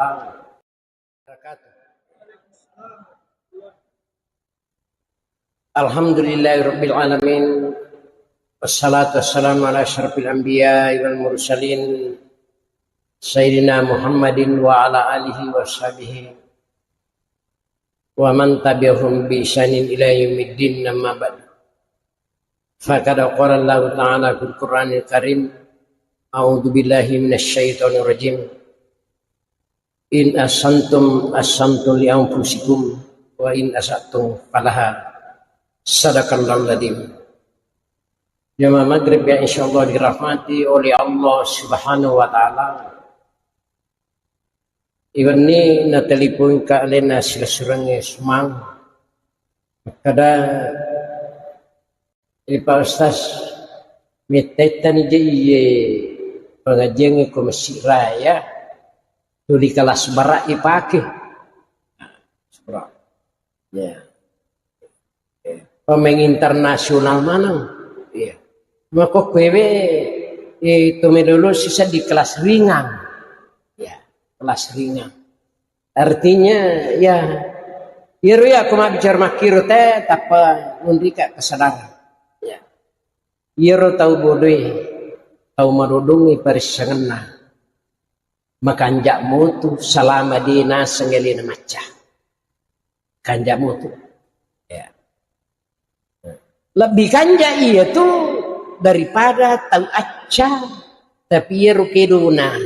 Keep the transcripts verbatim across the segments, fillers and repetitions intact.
وبركاته. الحمد لله رب العالمين. والصلاة والسلام على أشرف الأنبياء والمرسلين سيدنا محمد وعلى آله وصحبه ومن تبعهم بإحسان إلى يوم الدين، أما بعد. فقد قال الله تعالى في القرآن الكريم: أعوذ بالله من الشيطان الرجيم. إن أحسنتم أحسنتم لأنفسكم وإن أسأتم فلها. صدق الله العظيم. Jamaah maghrib yang insyaallah dirahmati oleh Allah Subhanahu wa Ta'ala. Iwenni natelepon ka alena silessurengnge Sumang. Makkeda, "Eh, Pak Ustaz, mettaittani je iye pengajiangnge ko Masjid Raya, tuli kelas bara ipake." Ya. Eh, pemain internasional maneng. Iya. Makkokkoewe, eh, to melolo sisa di kelas ringan. Ya, kelas ringan. Artinya, ya, iyaro ya, aku mabbicara makkiro te, tappa nunrika kesadaran. Ya. Iyaro tau bodoe, tau madodongnge parissengenna. Makanja motu salama de naseng alena macca. Kanja motu. Ya. Lebbi kanja iya tu daripada tau acca, tapi iyaro kedona.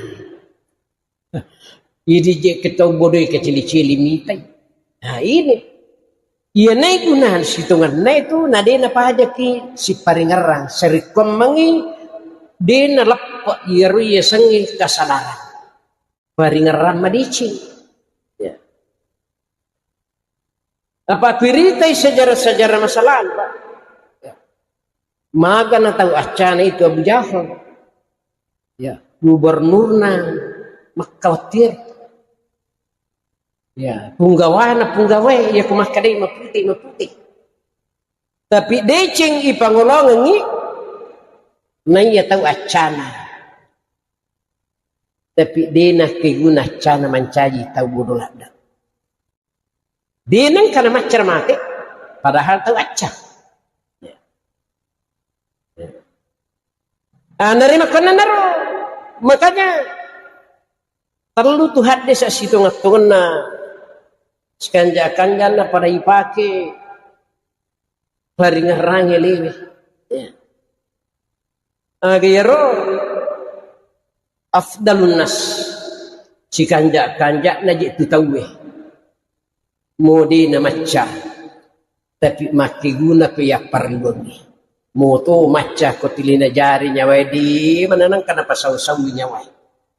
Idi je ke tau bodoe kecili-cili mitai. Nah, ini. Iya nai guna sitongenna itu, na de napajaki siparingerrang. Sarikkuammengi de naleppe iyaro iya sengi kasadaran. Paringerrang madeceng. Ya. Apa kuiritai sejarah-sejarah masa lalu, Pak? Ya. Magana tau accana itu Abu Jahal. Ya, gubernurna Makkah wattir. Ya, punggawana punggawae, ya ku makkedai maputi, maputi. Tapi deceng ipangolongengi, naiya tau accana. Tapi de nakkeguna accana mancaji tau bodo ladde. De nengka namaccara mate, padahal tau acca. Ah, nari makkannanaro, makanya perlu tu haddesa sitonga-tonganna, sikanja-kanjanna pada ipake paringerrange lewe. Ya. Aga iyaro afdalun nas, sikanja-kanjana je tu tauwe. Mode na macca, tapi makkeguna ko yapparelluangngi. Moto macca ko tilina jari nyawae di mananang kana pasau-sau nyawae.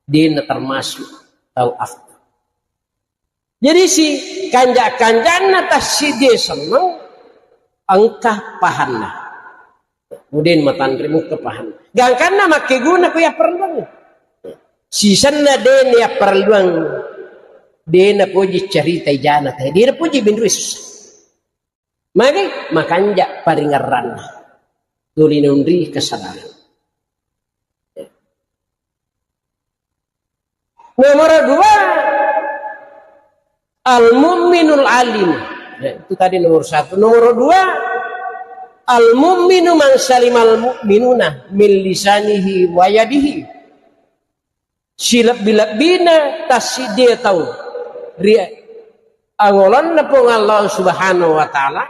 De na termasuk tau afdal. Jadi si kanja-kanjanna tassidie senneng engka pahanna. Kemudian matanre muka pahanna. Gangkanna makkeguna ko yapparelluang. Sisenna de na yapparelluang. De na poji cerita ijana te. De na poji binrui susah. Magi makanja paringerranna. Tuli nunri kesadaran. Nomor dua, al-mu'minul alim. Ya, itu tadi nomor satu. Nomor dua, al-mu'minu man salimal mu'minuna min lisanihi wa yadihi. Silebbi-lebbina tassidie tau ri angolonna Puang Allah Subhanahu wa Ta'ala,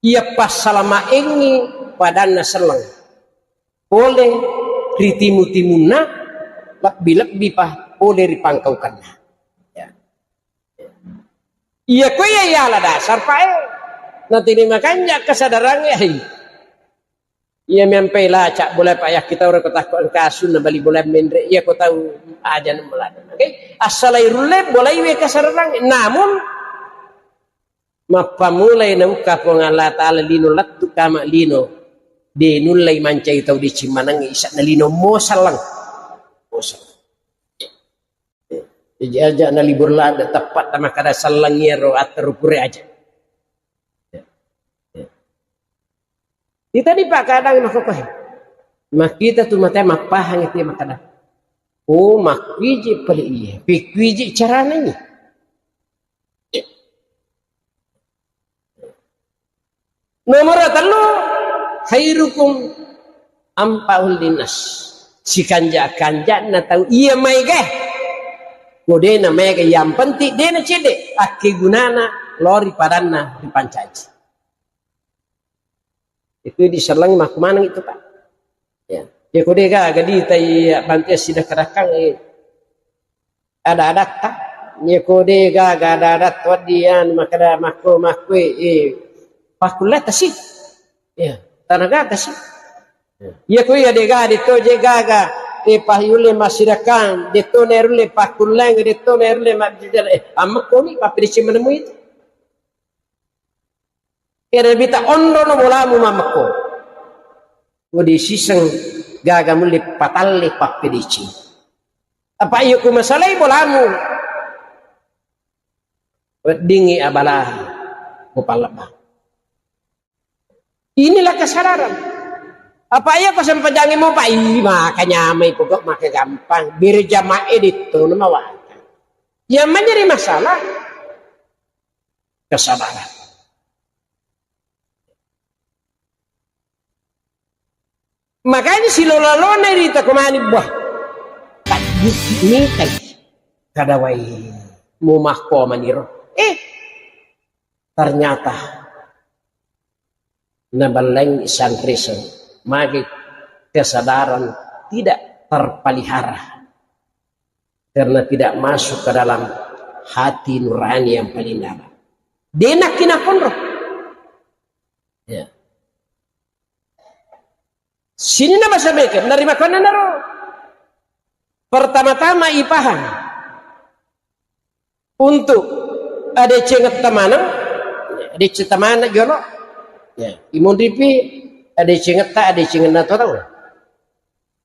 iya passalamaengngi padanna selleng pole ri timu-timunna, lebbi-lebbi pa pole ri pangkaukenna. Ya. Iya ko iya yala dasar pae. Natini makanja kesadarangnge, hei. Iya miampai laca bola pa yakkitau reko takko engka asunna bali bola menre. Iya ko tau aja nemmolana. Oke, assalai rulle bolai we kesadarangnge. Namun mappamulai naukka Puang Allah Ta'ala lino lettu kama lino, de nullai mancai tau deceng maneng isa'na lino mosalleng. Mosalleng. Jaji aja na libur ladde teppa tamakkada selleng iyaro atteru pure aja. Ita di pakadang makkokkoe. Makkita tu mate mappahang itu makkada. Oh, makkuiji pale iya. Pikkuiji carana iya. Nomor tellu, khairukum anfa'uhum linnas. Sikanja-kanjana tau iya maega. Ko dena maega, yang penting dena cedde, akkegunana lao ri padanna ripancaji. Itu disellengi makkumaneng itu, Pak. Ya. Ya, ko de gaga ditai bantu sidakarakkang, eh, ada-adatta. Ya, ko de gaga ada-adatta, waddi anu makkeda makko, makko, eh, pakkulle tasi. Ya, tanaga tasi. Ya, ko iya de gaga, de to je gaga, eh, payulle massidakkang, de to nerulle pakkulleng, de to nerulle mabbicara, eh, amma koni pappedeceng manemu itu. Iyana bita onrono bolamu mammekko. Ko disiseng gaga mulle patalle pappedeceng. Apa iya ku masalai bolamu? Weddingngi abala mupallebba. Inilah kesadaran. Apa iya ko sempajangi mopa? Ih, maka nyamai pokok maka gampang. Berjamaah itu nama waka. Yang menjadi masalah kesabaran. Makanya silola-lona rita kemani buah. Ini kai kada wai mu makko maniro. Eh, ternyata naballeng sanrisen magi kesadaran tidak terpelihara karena tidak masuk ke dalam hati nurani yang paling dalam. Denak kinakonro. Ya. Sininna bahasa beke, menerima kona naro. Pertama-tama ipahang untuk adecengetta maneng, adecengetta maneng jolo. Ya, imunripi adecengetta, adecengenna to tau.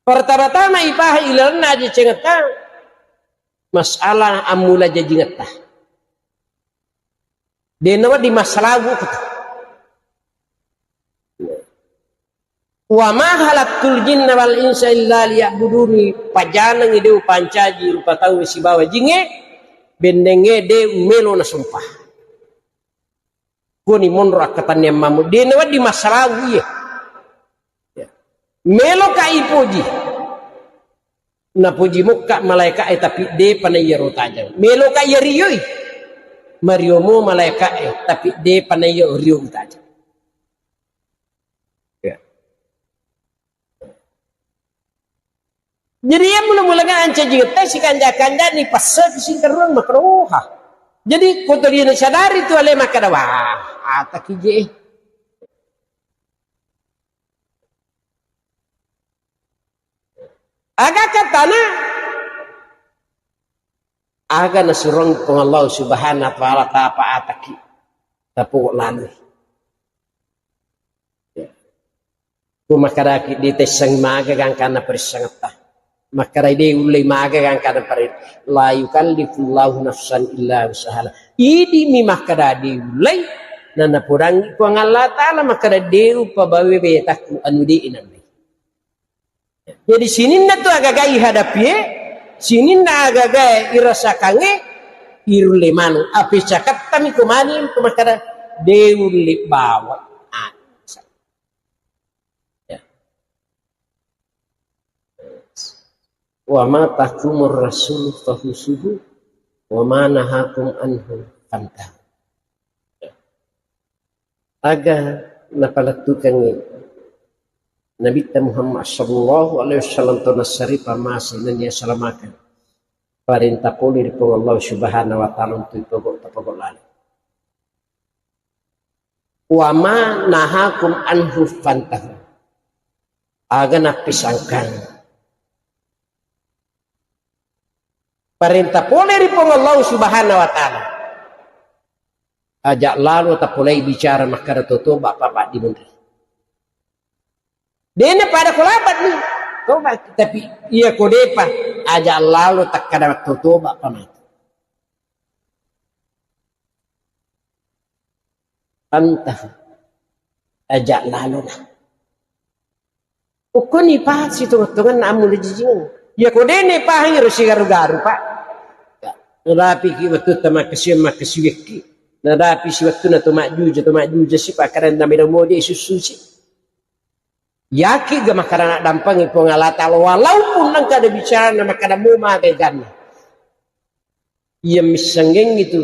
Pertama-tama ipahang ilalenna adecengetta masalah ammula jajingetta. Dena wedding massalawu. Wa ma khalaqtul jinna wal insa illa liya'buduni, pajanengngi de upancaji rupa tau sibawa jingnge, bennengnge de umelo nasompa. Koni monro akkatanniang mammu, de nawedding massalawu iya. Ya. Meloka ipoji. Napoji mokka malaeka e, tapi depa na iyaro tajang. Meloka iya rioi. Mariomo malaeka e, tapi depa na iya rio tajang. Ya. Jadi iya mula-mula ancaji teh si kanja-kanja ni passa singkaruang makroha. Jadi kotori na sadari tu ale makkeda wah, ataki je. Aga katana, aga nasurong Puang Allah Subhanahu wa Ta'ala tapa ataki, tapo lalui. Ya. Ku makkedaki ditesseng maga gangkanna parissengetta. Makkeda de ullei maga gangkanna pare-, la yukallifullahu nafsan illa usahala. Idi mi makkeda de ullei, nanapodangi Puang Allah Ta'ala makkeda de upabawe betakku anu de inanne. Jadi sininna tu agaga ihadapie, sininna agaga irasakangnge, irulle maneng. Ape cakattami ko mani ko makkeda de ulle bawa. Ah. Ya. Wa ma atakumur rasul fakhuzuhu wa ma nahakum anhu fantahu. Aga napalettukengngi Nabitta Muhammad sallallahu alaihi wasallam to nassari pamase nennia salamakeng. Parenta pole ri Puang Allah Subhanahu wa Ta'ala untuk ipogok tapogok laleng. Wa ma nahakum anhu fantahu. Aga nappisangkang. Parenta pole ri Puang Allah Subhanahu wa Ta'ala. Aja lalo tapolei bicara makkeda totoba apa paddi munri. Dena pada ko labat ni. Toba, tapi iya ko depa aja lalo takkeda totoba apa mati. Pantahu. Aja lalo na. Ukkoni pahat sitonget-tongenna ammula jijingeng. Iya ko dene pahang ro sigaru-garu, Pak. Ya, nadapiki wettu tamakkasiweng-makkasiwekki. Nadapi si wettu na to majjuja, to majjuja si pakkaranna melo moje susu si. Yaki ga makkada dampeng Puang Allah Ta'ala, walaupun engka ada bicara na makkada mu mate ganna. Iya missengeng itu,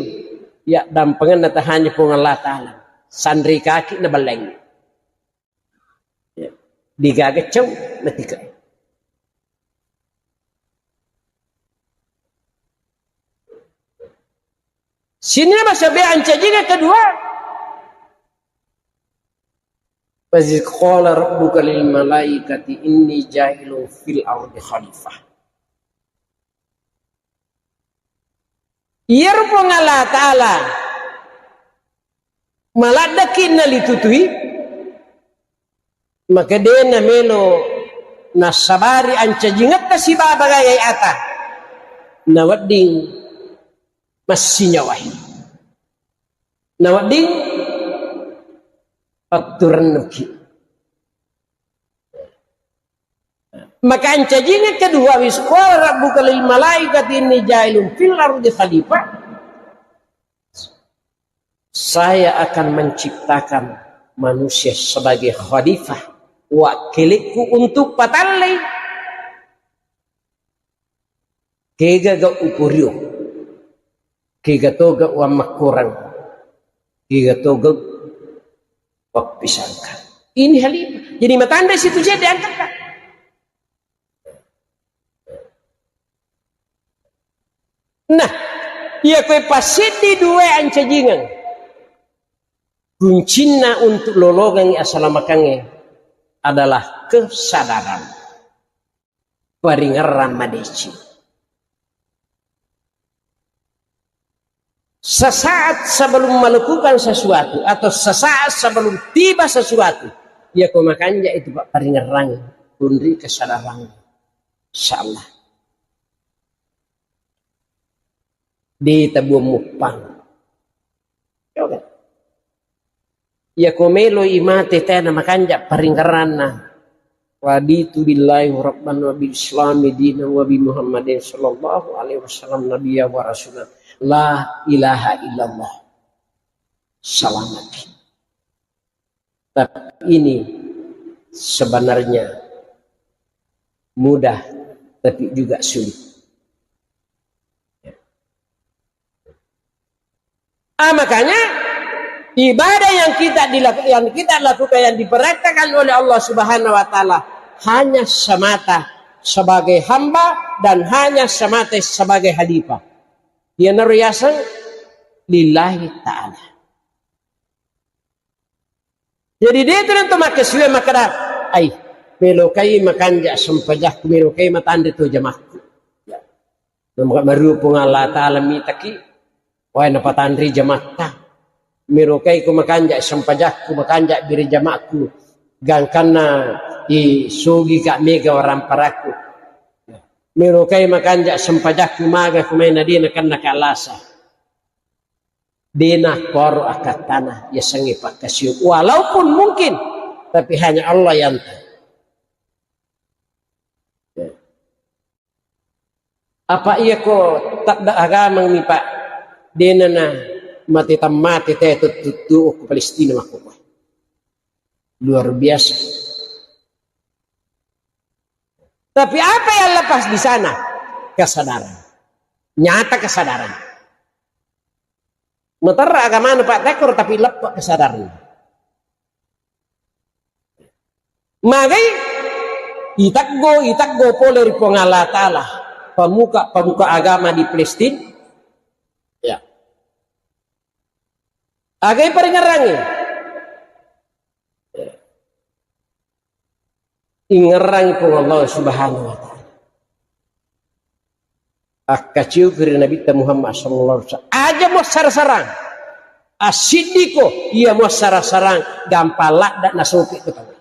ya dampengan na tahanya Puang Allah Ta'ala. Sandri kaki na baleng. Ya. Digaga cau, matika. Sini masa be ancajinga kedua. Wa iz qala rabbuka lil malaikati inni ja'ilun fil ardi khalifah. Iyaro Puang Allah Ta'ala maladdeki nalitutui, maka de namelo nassabari ancajingetta sibawa bagai ata, nawedding massinyawahi, nawedding patturennuki. Maka ancajinga kedua, wa iz qala rabbuka lil malaikati inni ja'ilun fil ardi khalifah. Saya akan menciptakan manusia sebagai khalifah, wakkilikku untuk patallei. Kega ga uporio, kega toga wammakkorang, kega toga wappisangka. Ini khalifah. Jadi matanre situ je diangkat. Nah, iya koe passiddi dua ancajingeng. Kuncinna untuk lolongengngi asalamakengnge adalah kesadaran. Paringerrang madeceng. Sesaat sebelum melakukan sesuatu atau sesaat sebelum tiba sesuatu, iya ko makanja itu, Pak, paringerrang, kunri kesadaran. Insyaallah. Di tabuang muppang. Iya ko meloi mate tena makanja paringerranna. Raditu billahi rabban wa bil islami dinan wa bi Muhammadin sallallahu alaihi wasallam nabiyya wa rasula. La ilaha illallah. Selamat. Tapi ini sebenarnya mudah, tapi juga sulit. Ah, makanya ibadah yang kita dilak-, yang kita lakukan, yang diperintahkan oleh Allah Subhanahu wa Ta'ala, hanya semata sebagai hamba dan hanya semata sebagai khalifah. Iyanaro yaseng lillahi ta'ala. Jadi de tu nanto makkasiwe makkada, ai, melokai makanja sempajakku, melokai matanre to jamakku. Ya. Namaka maruo Puang Allah Ta'ala mitaki, wae napatanre jamatta. Melokai ko makanja sempajakku, makanja biri jamakku, gangkanna i sogi ka mega waramparakku. Melokai makanja sempajakku maga kumai nadina kanna kalasa. Dena koro akattana yasengnge pakkasiwiang. Walaupun mungkin, tapi hanya Allah yang tahu. Apa iya ko tadda agamang mi, Pak? Dena na mate tammate te tuttu ko Palestina makko. Luar biasa. Tapi apa yang lepas di sana? Kesadaran. Nyata kesadaran. Materra agamana, Pak, tekkoro tapi leppe' kesadaran. Magai iteggo, iteggo pole ri Puang Allah Ta'ala, pemuka-pemuka agama di Palestina. Ya. Agai paringerrangi. Ingerrangi Puang Allah Subhanahu wa Ta'ala. Akkaciuki ri Nabitta Muhammad sallallahu alaihi wasallam. Aja muassara-sarang. Assiddiko iya muassara-sarang, gampang ladda nasopi ko tau.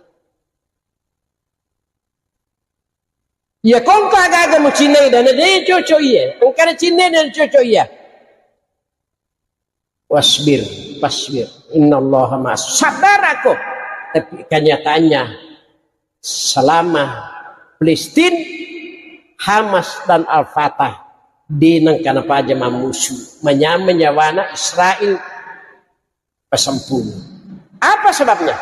Iya kongka aga-aga mucinnai dana de cocok iya. Engkana cinnai dana cocok iya. Wasbir, fasbir. Innallaha ma'as. Sabar aku. Tapi kenyataannya selama Palestina Hamas dan Al-Fatah, de nengka napaja mammusu, manyameng nyawana Israel pasampung. Apa sebabnya?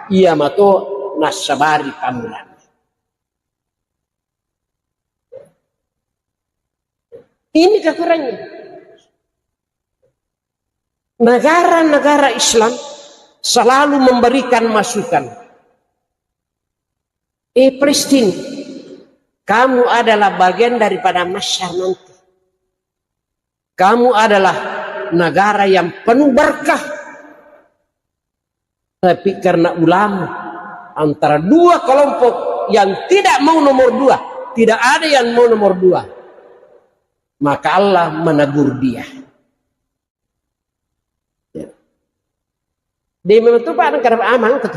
Iya mato nassabari pamulanna. Ini kekurangan. Negara-negara Islam selalu memberikan masukan. Eh, Palestina, kamu adalah bagian daripada masyar nanti. Kamu adalah negara yang penuh berkah. Tapi karena ulama antara dua kelompok yang tidak mau nomor dua, tidak ada yang mau nomor dua, maka Allah menegur dia. Ya. Di memang tu Pak, kadang amang tu.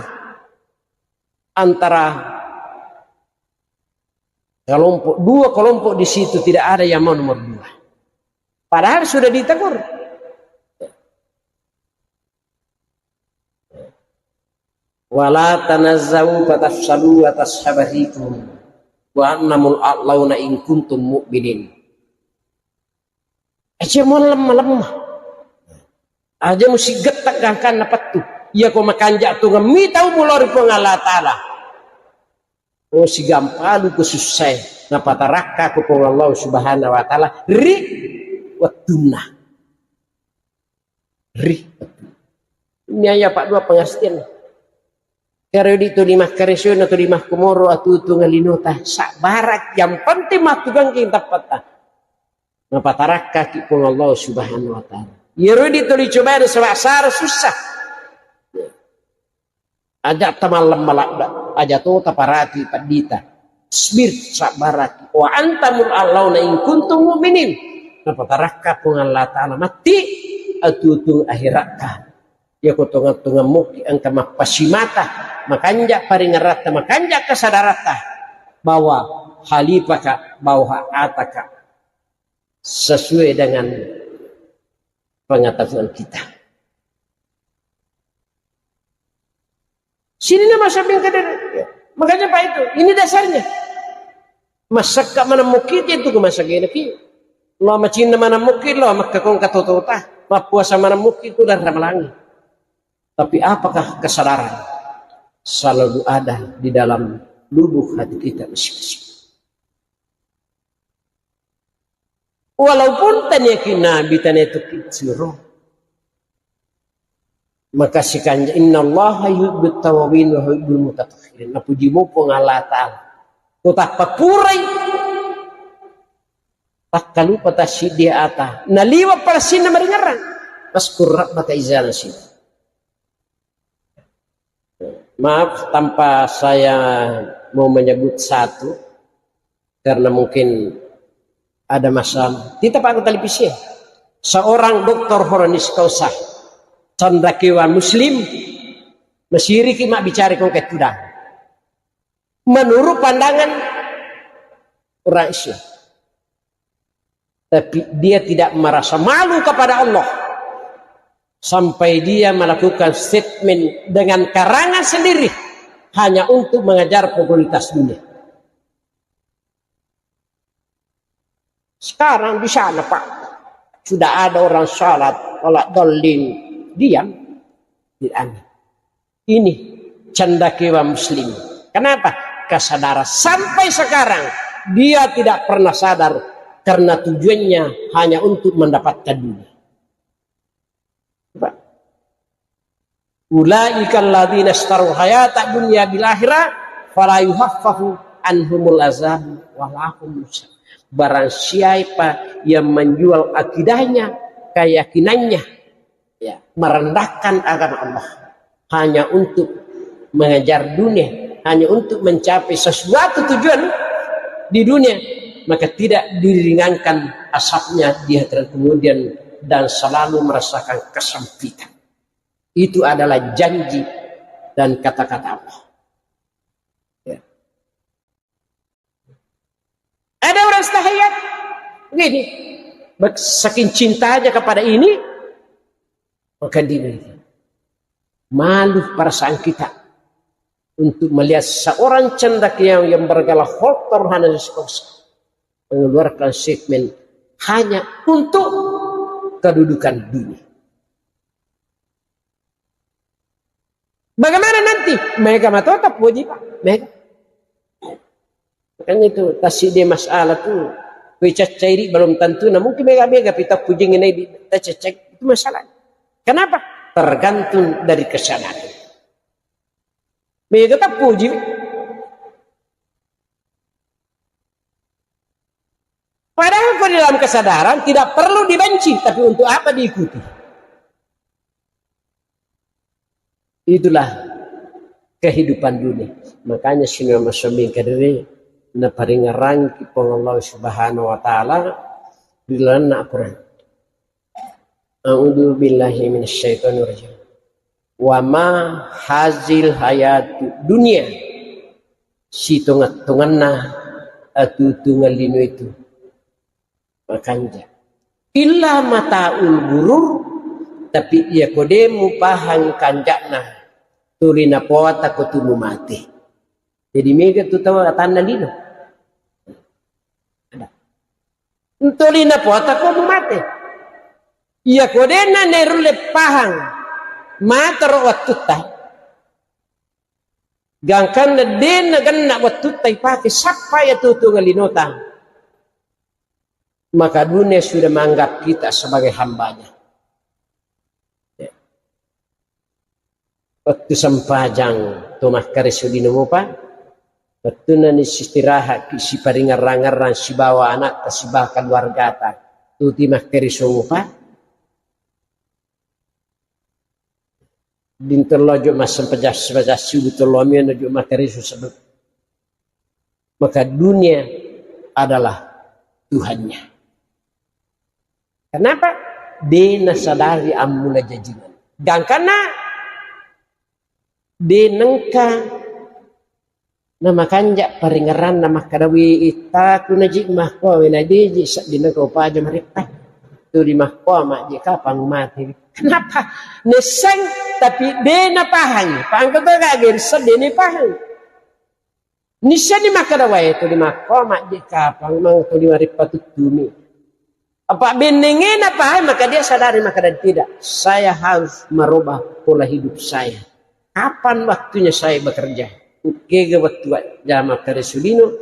Antara kelompok, dua kelompok di situ tidak ada yang mau nomor dua. Padahal sudah ditegur. Wala tanazau fatafsalu wa tashaba rikum wa antumul a'launa in kuntum mu'minin. Aja mau lemma-lemma. Aja musigetta gangkanna pettu. Iya ko makanja tungeng mitau mulori Puang Allah Ta'ala. Oh, sigampalu ko sussae. Napatarakka ko Puang Allah Subhanahu wa Ta'ala ri wettunna. Ri. Ini ayah Pak dua pengertian. Karo di tu lima karesona tu lima komoro atu tu ngalinota. Sabarak yang penting matugang king tappata. Napatarakka ki Puang Allah Subhanahu wa Ta'ala. Iyaro di tu dicobai ada sebab sara susah. Aja tamallem maladda, aja to taparati peddita. Sbir, sabbaraki. Wa antumul a'launa in kuntum mu'minin. Napatarakka Puang Allah Ta'ala matti atutung akhiratta. Yako tonga-tonga muki engka mappasimata, makanja paringeratta, makanja kesadaratta bahwa halipaka, bahwa ataka sesuai dengan pengetahuan kita. Sini nama samping ke diri. Makanya Pak itu, ini dasarnya. Masakka maneng mukki itu ku masakka ki. Lo macinna maneng mukki, lo makkakong katotota. Mappuasa maneng mukki itu dan ramalangi. Tapi apakah kesadaran selalu ada di dalam lubuk hati kita masing-masing? Walaupun taniaki nabi tania tu kicuro. Maka sikanja innallaha yuhibbut tawwabin wa yuhibbul mutatahhirin. Napuji mo Puang Allah Ta'ala. Ko tappa purai takkalupa tassiddi ata. Naliwa palasinna maringerang. Waskur rabbaka iza nasit. Maaf, tanpa saya mau menyebut satu, karena mungkin ada masalah. Kita pakai televisi. Seorang doktor Honoris Causa, cendekiawan Muslim, masiriki mabbicara kong ketudang. Menurut pandangan orang Islam. Tapi dia tidak merasa malu kepada Allah sampai dia melakukan statement dengan karangan sendiri hanya untuk mengejar popularitas dunia. Sekarang di sana, Pak, sudah ada orang salat, wala dhalin, diam. Tidak ada. Ini cendekiawan Muslim. Kenapa? Kesadaran sampai sekarang dia tidak pernah sadar karena tujuannya hanya untuk mendapatkan dunia. Pak. Ulaika alladzina isytarawul hayatad dunya bil akhirah fala yukhaffafu anhumul azab wa lahum. Barang siapa yang menjual akidahnya, keyakinannya, ya, merendahkan agama Allah hanya untuk mengejar dunia, hanya untuk mencapai sesuatu tujuan di dunia, maka tidak diringankan azabnya di akhirat kemudian dan selalu merasakan kesempitan. Itu adalah janji dan kata-kata Allah. Ya. Ada orang setahayat begini, saking cintanya kepada ini, maka dia malu perasaan kita untuk melihat seorang cendekiawan yang bergala hortor hana sekosa. mengeluarkan statement hanya untuk kedudukan dunia. Bagaimana nanti? Mega matota puji, Pak. Mega. Makanya itu, tasidi masalah tu. Kui caccairi belum tentu, nah mungkin mega-mega pita puji ngenai di tacecek. Itu masalah. Kenapa? Tergantung dari kesadaran. Mega tak puji. Padahal kau di dalam kesadaran tidak perlu dibenci, tapi untuk apa diikuti? Itulah kehidupan dunia. Makanya sini masombing kadiri naparingarang ki Puang Allah Subhanahu wa Ta'ala di dalam Al-Quran. A'udzu billahi minasyaitonir rajim. Wa ma hazil hayatu dunia, sitonga-tonganna atutungan lino itu makanja. Illa mataul gurur, tapi iya ko de mupahang kanjana, tuli napoata ko tu mumate. Jadi mega tu tau atanna lino. Ada. Tuli napoata ko mumate. Iya ko de na nerulle pahang matero wattutta. Gangkanna de nagenna wattutta ipake sappa iya tutunga linota. Maka dunia sudah menganggap kita sebagai hambanya. Ya. Wettu sempajang to makkareso lino mupa, wettunna ni istirahat ki siparingarrang-ngarrang sibawa anakta sibawa keluargata, tuti makkareso mupa. Dintello jo massempajang, sempajang subuh tello mio jo makkareso sebelum. Maka dunia adalah Tuhannya. Kenapa? De nasadari ammula jajingan. Gangkanna de nengka namakanja paringeranna makkada, "Wi, ittaku naji makkowe na deji sedding nengka upaja mareppa." Tuli makkoa majji kapang mati. Kenapa? Nesseng, tapi de napahangi. Pahang kau gak geris de napahangi. Nissani makkada, "Wae, tuli makko majje kapang mang tuli marippa tuttumi." Apa bennengena paham, maka dia sadari makkada, "Tidak, saya harus merubah pola hidup saya. Kapan waktunya saya bekerja? Kega wettu jama kare sulino,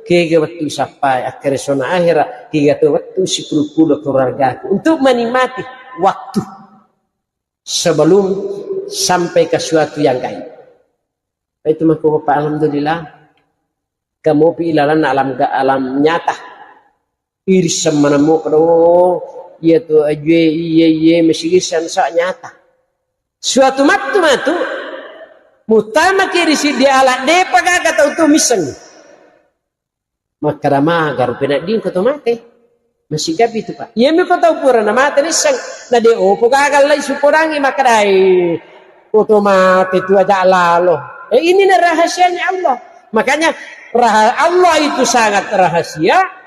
kega wettu sappai akkaresona akhera, kega to wettu sipulu-pulu keluargaku untuk menikmati waktu sebelum sampai ke suatu yang gaib." Itu mako Bapak, alhamdulillah. Kamopi ilalanna alam ga-, alam nyata. Iris semana mo kedo, iya tu ajue, iya, iya, mesigisan sa nyata. Suatu matu-matu, mutama kiri si di alat depa gaga tau tu miseng. Makkada, "Maga rupe nadding ko to mate." Masigapi tu, Pak. Iyami ko tau pura na mate nisseng. Na de opo gaga lai supodangi makkadai, "Ko to mate tu aja lalo." Eh, ini na rahasianya Allah. Makanya raha-, Allah itu sangat rahasia.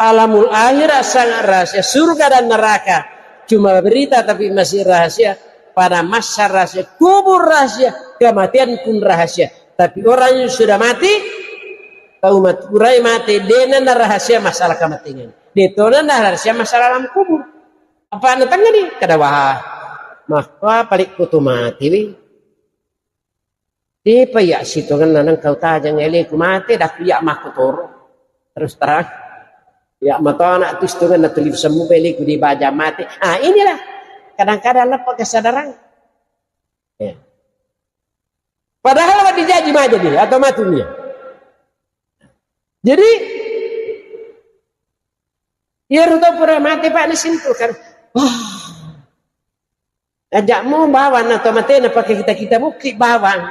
Alamul akhirat sangat rahasia. Surga dan neraka cuma berita tapi masih rahasia. Pada masa rahasia, kubur rahasia, kematian pun rahasia. Tapi orang yang sudah mati, tau mat-, urai mate, dena na rahasia masalah kematian. Detona na rahasia masalah alam kubur. Apa na tengah ni? Kada wah. Makko paling kutu mati wi. Depa iya sitongenna nengka utajang eleku mate, daku iya makkotoro. Terus terang. Iya matona tu sitongenna tuli semmu eleku di baja mate. Ah, inilah. Kadang-kadang lepas kesadaran. Ya. Padahal apa dijaji maja dia atau matunya. Jadi, iya ruto pura mate, Pak, nasimpulkan. Wah. Ajakmu bawang atau mate na pakai kita-kita bukti bawang.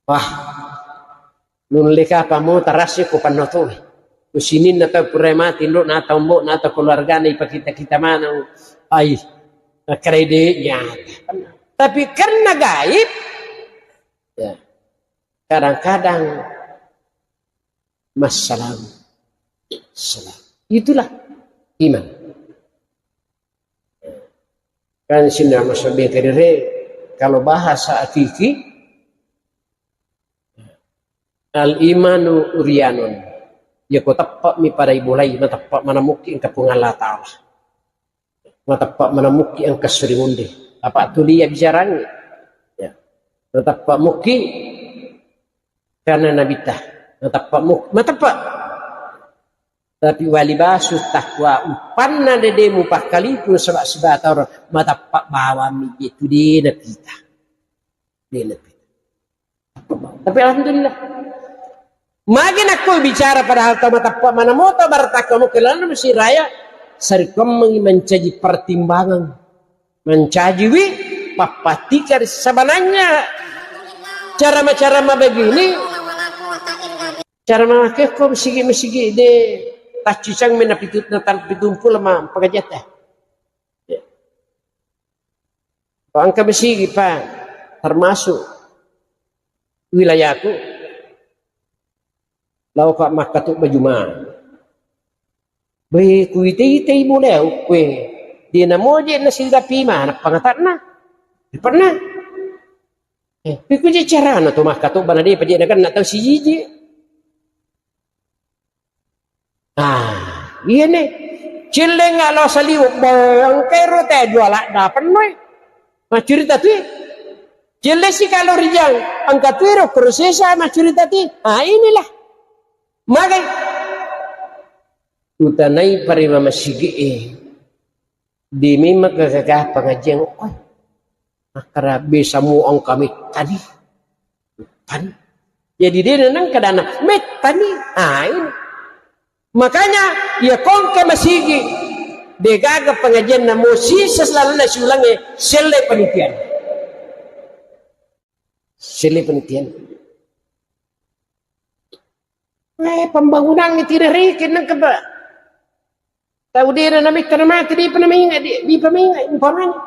Wah, nulle kapang mo tarassi ko pannotoe. Ko sininna tau pura mati, ndo na tau mbo na tau keluargana ipakita-kita maneng. Ai, kreditnya. Tapi karena gaib, ya, kadang-kadang massalam. Salam. Itulah iman. Kan sinna masabbing kadere, kalau bahasa hakiki, Al-imanu uryanun. Yako teppe'mi pada ibolai, mateppe' manamukki engka Puang Allah Ta'ala. Mateppe' manamukki engka suri ngunde. Apa tulia bicarangi. Ya. Mateppe' mukki karena Nabitta. Mateppe' muk-, mateppe'. Tapi walibasu takwa, uppanna dede mupakkalipu saba' sibata orang mateppe' bawammi je tu de napita. De napita. Tapi alhamdulillah. Magi nakko bicara padahal tau mateppe' mana moto barataka mo ke lalu mesti raya sarikkommengi mencaji pertimbangan. Mencajiwi pappatika ri sebenarnya cara-cara begini. Cara mamakkekko masigi-masigi de taccicang mena pitu, na tar-, pitumpulo ma pengajata. Ya. Engka masigi pa termasuk wilayahku lauka makkatubba Juma. Be kuite-itei boleh ukkue. Dia namoje nasida pima nappangatakna. Pernah. Eh, pikuje carana to makkatubba na de paje nakenna tau sijiji. Ah, iya ne. Celleng alo saliweng, bang, engkai ro te dua ladda pennoi. Maccurita tui. Celleng si kalo rijang, engka tui ro kurusesa maccurita tui. Ah, inilah. Magai. Utanai parima masigi e. Di memang kagagaha pengajian, oi. Makkada bisa muang kami tadi. Tadi. Jadi dia nang kadana, met tadi. Ah, ini. Makanya, ya kongke masigi, degaga pengajian namo sisa selalu nasi ulangi, selle penelitian. Selle penelitian. Eh, pembangunan ini tidak rekin nang keba. Tau dena nametta namati di penamenga, di, di pemenga, umpamanya.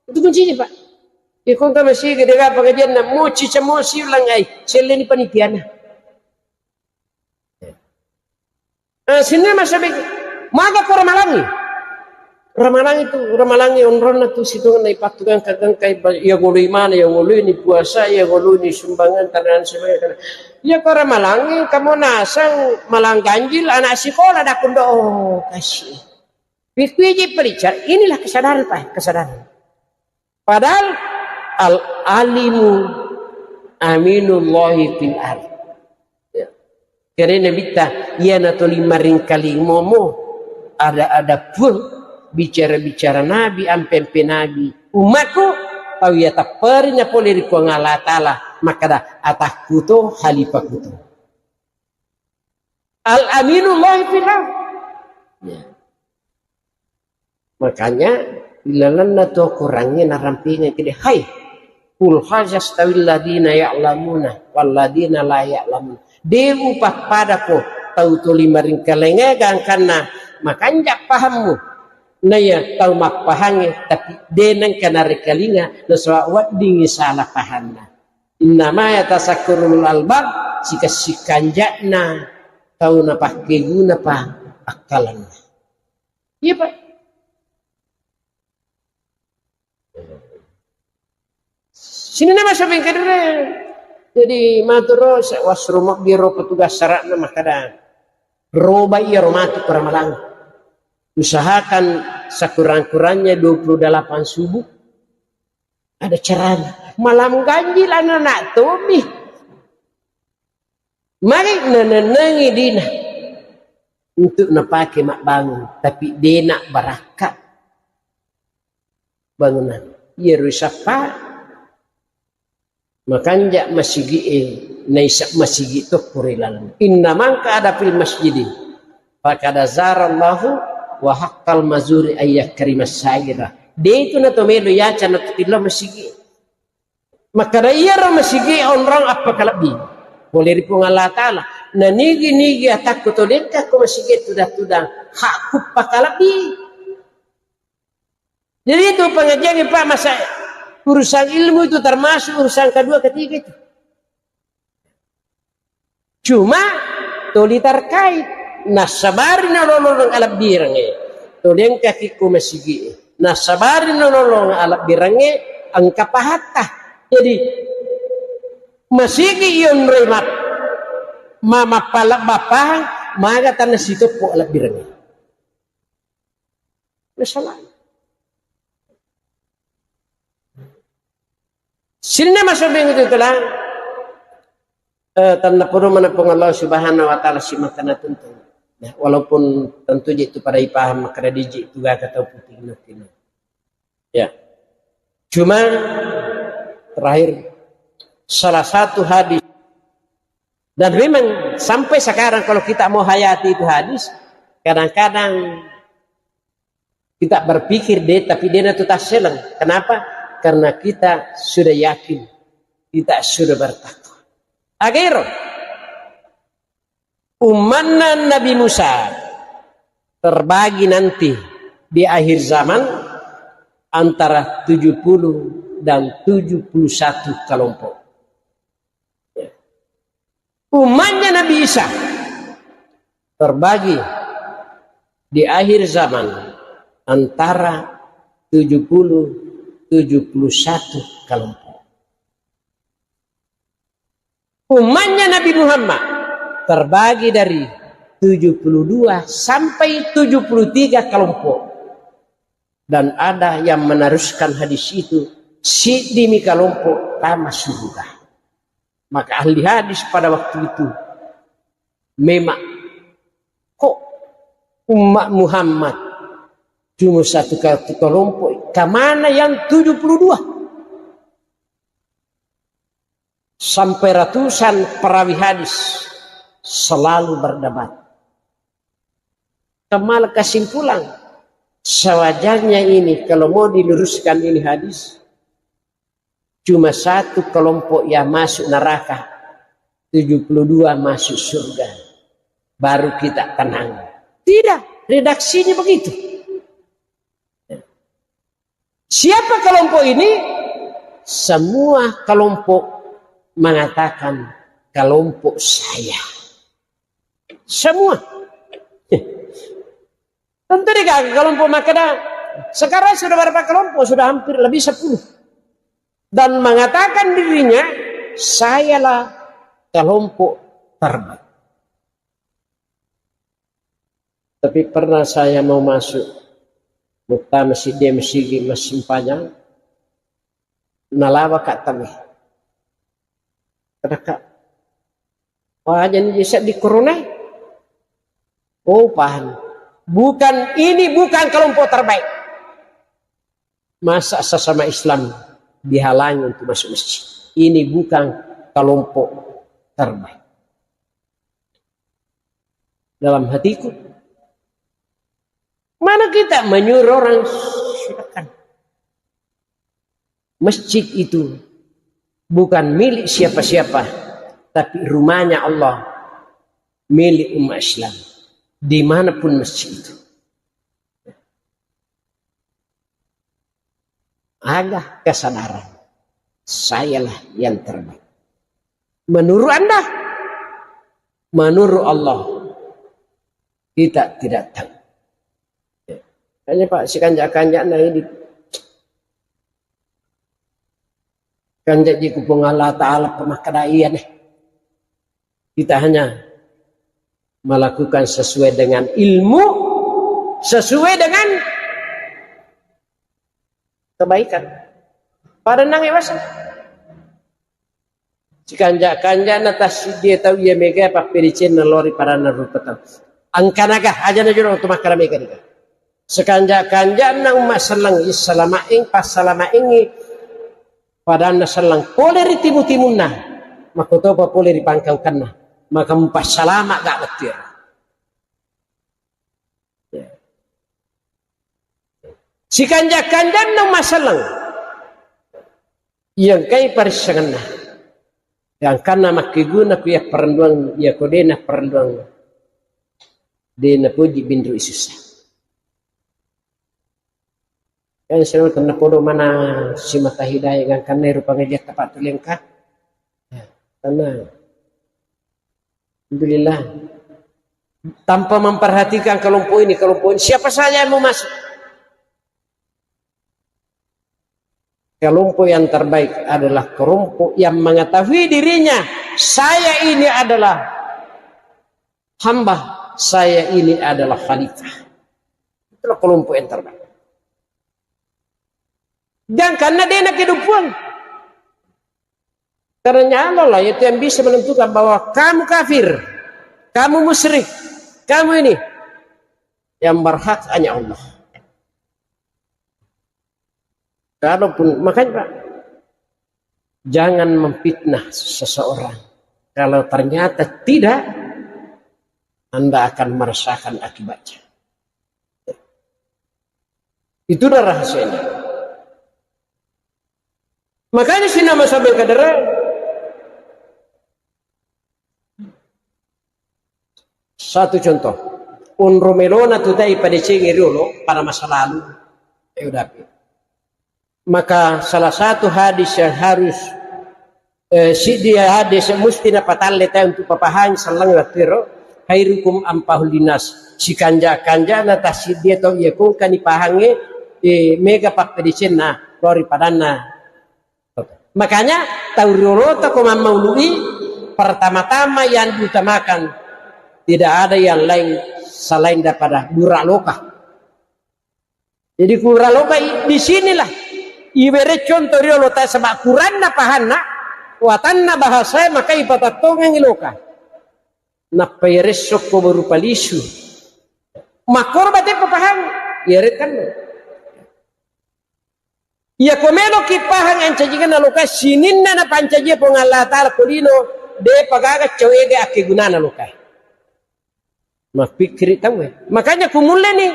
Itu kuncinya, Pak. Ya, kongka masigi, degaga pengajian namo sisa mo siulang ai, selle ni penelitian. Eh, sinna masabe, maga ko ramalangi. Ramalangi tu, ramalangi onronna tu situngenna ipattu gangka-gangka iba-, iya goloi mana, iya goloi ni puasa, iya goloi ni sumbangan, tanang sebagai tanang. Iya ko ramalangi, kamu nasang malang ganjil anak sekolah dakundo, oh, kasih. Pikkuiji pelicar, inilah kesadaran, Pak, kesadaran. Padahal al-alimu aminullahi fil ard. Ya. Karena Nabitta, iya natoli maringkaling momo, ada-ada pun bicara-bicara Nabi, ampe-ampe Nabi. Umatku, tau iya tapperi na pole ri Puang Allah Ta'ala, makkada atakku to, halifaku to. Al-aminullahi fil ard. Ya. Makanya, ilalenna tu Korangnge narampinga kede, hai, qul hal yastawil ladina ya'lamuna wal ladina la ya'lamun. De upappadako tau tuli maringkalinga gangkanna makanja pahammu. Naiya tau mappahangnge, tapi de nengka narikalinga, nasaba weddingngi salah pahanna. Innama yatazakkaru ulul albab, sikessikanja'na tau napakkeguna pa akkalanna. Iya, Pak. Sini nama shopping kedere. Jadi maturo wasrumobbi ro petugas sara'na makkada, roba iya ro matu ko ramalang. Usahakan sekurang-kurangnya dua puluh delapan subuh. Ada caranya. Malam ganjil anak-anak tomi. Mari nanennengi dina untuk napake mabbangun, tapi dena barakka bangunan. Iya rusappa makanja masigi e, naisa masigi to pura laleng. Inna mangka ada fil masjidi. Fakada zarallahu wa haqqal mazuri ayyakrimas saira. De itu na to melo yaca na to tillo masigi. Makkada iyaro masigi onrong appakalebbi pole ri Puang Allah Ta'ala. Na nigi-nigi atakku to de'ka ko masigi tudang-tudang, hakku pakalebbi. Jadi itu pengajian, Pak, masa urusan ilmu itu termasuk urusan kedua, ketiga itu. Cuma tuli terkait nassabari nalolong alebbirengnge, tuli engka kikku masigi, nassabari nalolong alebbirengnge engka pahatta. Jadi masigi yonroi map-, ma-, mappalebba pahang, maga tanna sitoppo lebbirengnge. Masalah. Sininna masobbing itu telah, eh, tanna podo mana Puang Allah Subhanahu wa Ta'ala simata na tuntun. Nah, walaupun tentu je itu pada ipaham makkeda diji itu gak tau putih nukin. Ya. Cuma terakhir salah satu hadis, dan memang sampai sekarang kalau kita mau hayati itu hadis, kadang-kadang kita berpikir deh, tapi dia itu tasseleng. Kenapa? Karena kita sudah yakin, kita sudah bertakwa. Akhir, umatnya Nabi Musa terbagi nanti di akhir zaman antara tujuh puluh dan tujuh puluh satu kelompok. Umatnya Nabi Isa terbagi di akhir zaman antara tujuh puluh tujuh puluh satu kelompok. Umatnya Nabi Muhammad terbagi dari tujuh puluh dua sampai tujuh puluh tiga kelompok. Dan ada yang meneruskan hadis itu, siddimi kelompok tama surga. Maka ahli hadis pada waktu itu memang, kok umat Muhammad cuma satu, satu kelompok, kemana yang tujuh puluh dua? Sampai ratusan perawi hadis selalu berdebat. Kemana kesimpulan? Sewajarnya ini, kalau mau diluruskan ini hadis, cuma satu kelompok yang masuk neraka, tujuh puluh dua masuk surga. Baru kita tenang. Tidak, redaksinya begitu. Siapa kelompok ini? Semua kelompok mengatakan kelompok saya. Semua. Tentu deh, kelompok makkeda, sekarang sudah berapa kelompok? Sudah hampir lebih sepuluh. Dan mengatakan dirinya, sayalah kelompok terbaik. Tapi pernah saya mau masuk, muttama siddi masigi massempajang, nalawa ka tame. Kadaka, wajani seddi corona. Oh, paham. Bukan, ini bukan kelompok terbaik. Masa sesama Islam dihalangi untuk masuk masjid? Ini bukan kelompok terbaik. Dalam hatiku, mana kita menyuruh orang, silakan. Masjid itu bukan milik siapa-siapa, tapi rumahnya Allah, milik umat Islam. Dimanapun masjid itu. Ada kesadaran, sayalah yang terbaik. Menurut Anda, menurut Allah, kita tidak tahu. Hanya Pak, sikanja-kanjana ini. Kanja ji ku Puang Allah Ta'ala pemakkeda iya deh. Kita hanya melakukan sesuai dengan ilmu, sesuai dengan kebaikan. Pada nang ewasa. Sikanja-kanjana tassiddi tau iya mega pappedecenna lori padanna rupa tau. Angkanaga, aja na jolo tu makkara mega nika. Sikanja-kanjana umma selleng, issalamaeng, passalamaengi padanna selleng. Pole ri timu-timunna, makkotopa pole ri pangkaukanna. Maka mupassalama ga wettu ero. Sikanja-kanjanna umma selleng. Iya engkai parissengenna. Gangkanna makkeguna ku iya parenduang, iya ko de na parenduang. De na poji binru isussa. Kan selalu tenna podo mana simata hidayah gangkanna rupa ngaji tapa tulengka. Tenang. Alhamdulillah. Tanpa memperhatikan kelompok ini, kelompok ini, siapa saja yang mau masuk. Kelompok yang terbaik adalah kelompok yang mengetahui dirinya, saya ini adalah hamba saya ini adalah khalifah. Itulah kelompok yang terbaik. Gangkanna de' nakeduppuang. Karena Allah lah itu yang bisa menentukan bahwa kamu kafir, kamu musyrik, kamu ini. Yang berhak hanya Allah. Kalaupun, makanya Pak, jangan memfitnah seseorang. Kalau ternyata tidak, Anda akan merasakan akibatnya. Itu dah rahasianya. Makanya sini nama sahabat kadere, satu contoh. Onro melona tu tai padecengi riolo pada masa lalu. Eh, udah. Maka salah satu hadis yang harus, eh, siddi hadis yang mesti napatalle tai untuk papahang sallang wattiro, khairukum anfa'uhu linnas. Sikanja-kanjana tassiddi atau iya kongkani pahange, eh, mega pappedecenna lori padanna. Makanya tau riolota ko mammaului, pertama-tama yang diutamakan tidak ada yang lain selain daripada bura loka. Jadi kura loka i-, di sinilah ibere contoh riolo ta sebab kuranna pahanna, watanna bahasa maka ipatattongengi loka. Nappa iresso ko berupa lisu. Makkoro bate pahang, iyarekan. Iya ko meloki pahang ancajikanna loka sininna napancaji Puang Allah Ta'ala ko lino, de pagaga cowega akkegunana loka. Mappikkiri tauwe. Makanya kumulleni,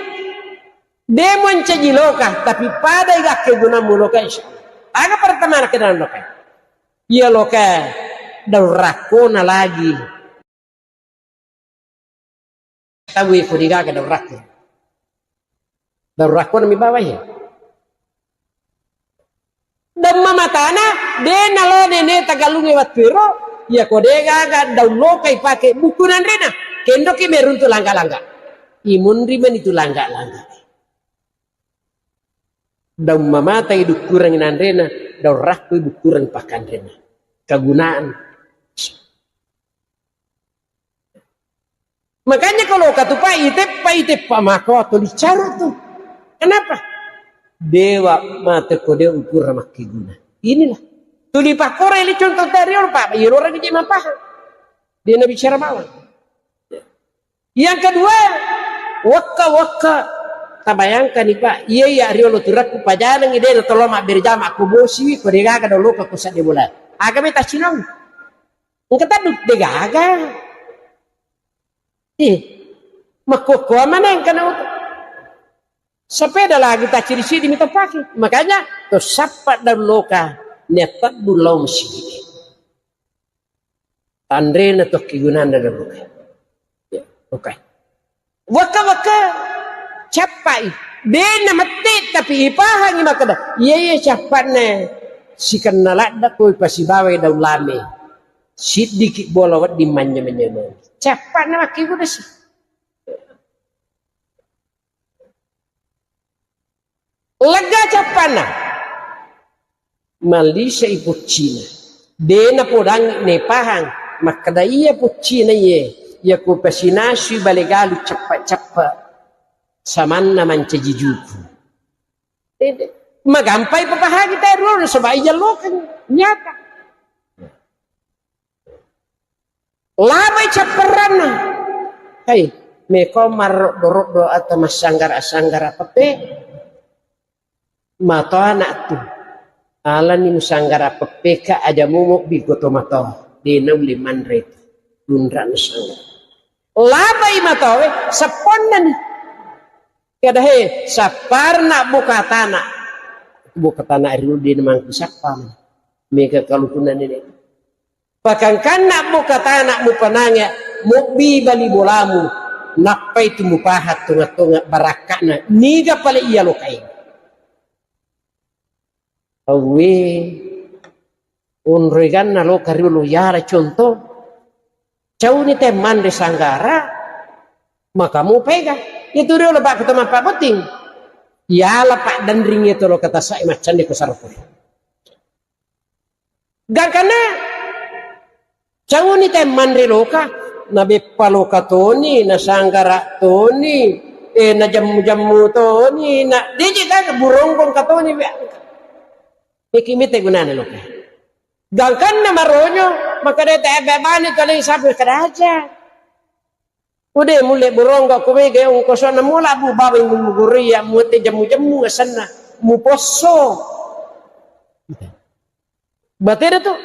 de muancaji loka, tapi pada iga akkegunammu loka, insya Allah. Aga pertama na kenal loka? Iya loka, daun rakkona lagi. Tauwe ko degaga daun rakko. Daun rakkona mi bawai. Daun mamatana, de nalo nene tagalunge wattuero, iya ko degaga daun loka ipake bukku nanrena, kendoki meruntu langga-langga. Imunri meni tu langga-langga. Daun mamata idukkureng nanrena, daun rakko ibukkureng pakanrena. Kegunaan. Makanya kalau katupa iteppa, iteppa, maka tuli caru tu. Kenapa? Dewa mate ko de ukurang makkeguna. Inilah. Tuli pakkore li contoh tarion, Pak. Iya orang je mapaham. Dia nabi bicara bawang. Yang kedua, wakka-wakka. Tabayangkan nih, Pak. Iya, iya, riolo turakku pajanang ide tolong mak berjama aku bosi ko degaga dolo ko sadde bola. Aga me tacinau. Engka taddu degaga. Ih, makkokkoa maneng kana utu. Sepeda lagi taciri-ciri mita pake. Makanya to sappa daun loka niatta dullau masigi. Tanrena tokki gunana daun loka. Ya, oke. Waka-waka cappai. Dena mette tapi ipahangi makkeda, iya iya cappanna sikenna ladda koi pasibawai daun lame. Siddiki bola wedding manynyameng-nyameng. Cappanna makkibudasi. Lega cappanna. Mallisai puccina. Dena podangi nepahang. Makkeda iya puccina iye. Iya ko pasinasui bale galu cappa-cappa. Samanna mancaji juku. Magampai papahangi tae ruolo nasaba ijallokeng nyata. Labai capperranna. Hei, meko marroddo-roddo atau massanggara-sanggara pepe. Mato anak tu. Alani musanggara pepe ka aja momok biko to mato. Dena uli manre tu. Lunra nusanggara. Labai matowe, sepponna ni. Kada he, sapparna boka tana. Boka tana ri uldi mangku sappa. Mega kalukunna nene. Pakangkanna boka tana mupanange, mobbi bali bolamu. Nappai tu mupahat tonga-tonga barakkana. Niga pale iya lokai. Awwe, onroiganna loka riolo yara contoh. Cauni te manre sanggara, maka mupega. Itu riolo bak kota mappa botting. Yala pak dandring itu lo kata sai macande ko sarko. Gangkana cauni te manre loka, Nabeppa loka toni, nasanggara toni, eh, najemmu-jemmu toni, na deje gaga buronggong ka toni. Miki mite gunana loka. Gangkanna maronyo, makkeda ta ebbe bani toni sabu kada aja. Ude mulle buronggo ko mega ongkoso na mola bu bawa muguriya muate jemmu-jemmu asenna muposso. Batera tu.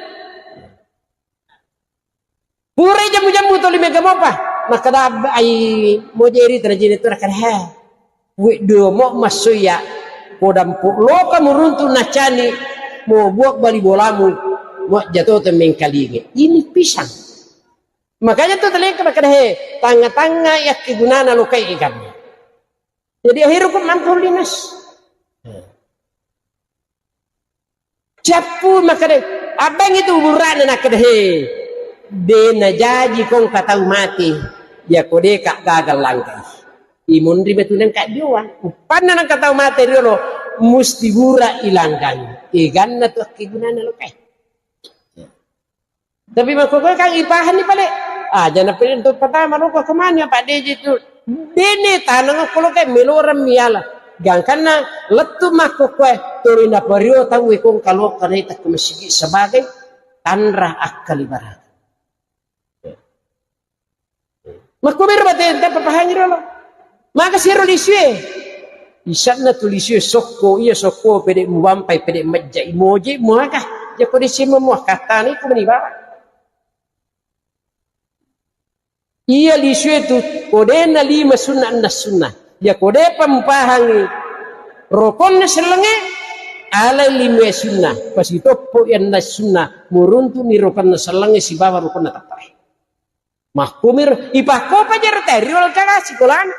Pura jammu-jammu toli mega mopa. Makkeda ai mojeri terjadi tu nakada he. Weddo mo massoya. Kodampo loka muruntu nacani mo buat bali bolamu. Mo jatuh tu mengkalinge. Ini pisang. Makanya tu telengka makkeda he, tangnga-tangnga yakki gunana lokai ikan. Jadi akhirku mampu linas. Cappu makkeda, abang itu burana nakkeda he. De najaji kong katau mati. Ya kode kak gagal langkai. Imunri betu nengka diowa. Upanna nengka tau mati riolo musti bura ilanggang. Iganna tu akki gunana lokai. Tapi makkokkoe kan ipahani pale. Ah, jana pale untuk pertama lo kok kemana Pak D J itu. Dene tanang ko lo kayak meloran miala. Gangkanna lettu makkokkoe tuli napario tau ekong kalau kena tak ke masigi sebagai tanra akal ibarat. Makko bero batenta papahangi dolo. Maka siro lisue. Isanna tu lisue sokko, iya sokko pede muwampai pede majja imoje muaka. Jako desi memuah katani ku meni bawang. Iya lisue tu kodena lima sunna enna sunna. Ya kode pampahangi rokonna sellengnge alai lima sunna. Pasitoppo iya enna sunna. Muruntu ni rokonna sellengnge sibawa rokonna tappai. Makkumiro ipakkopa jero teri wal kala sikolana.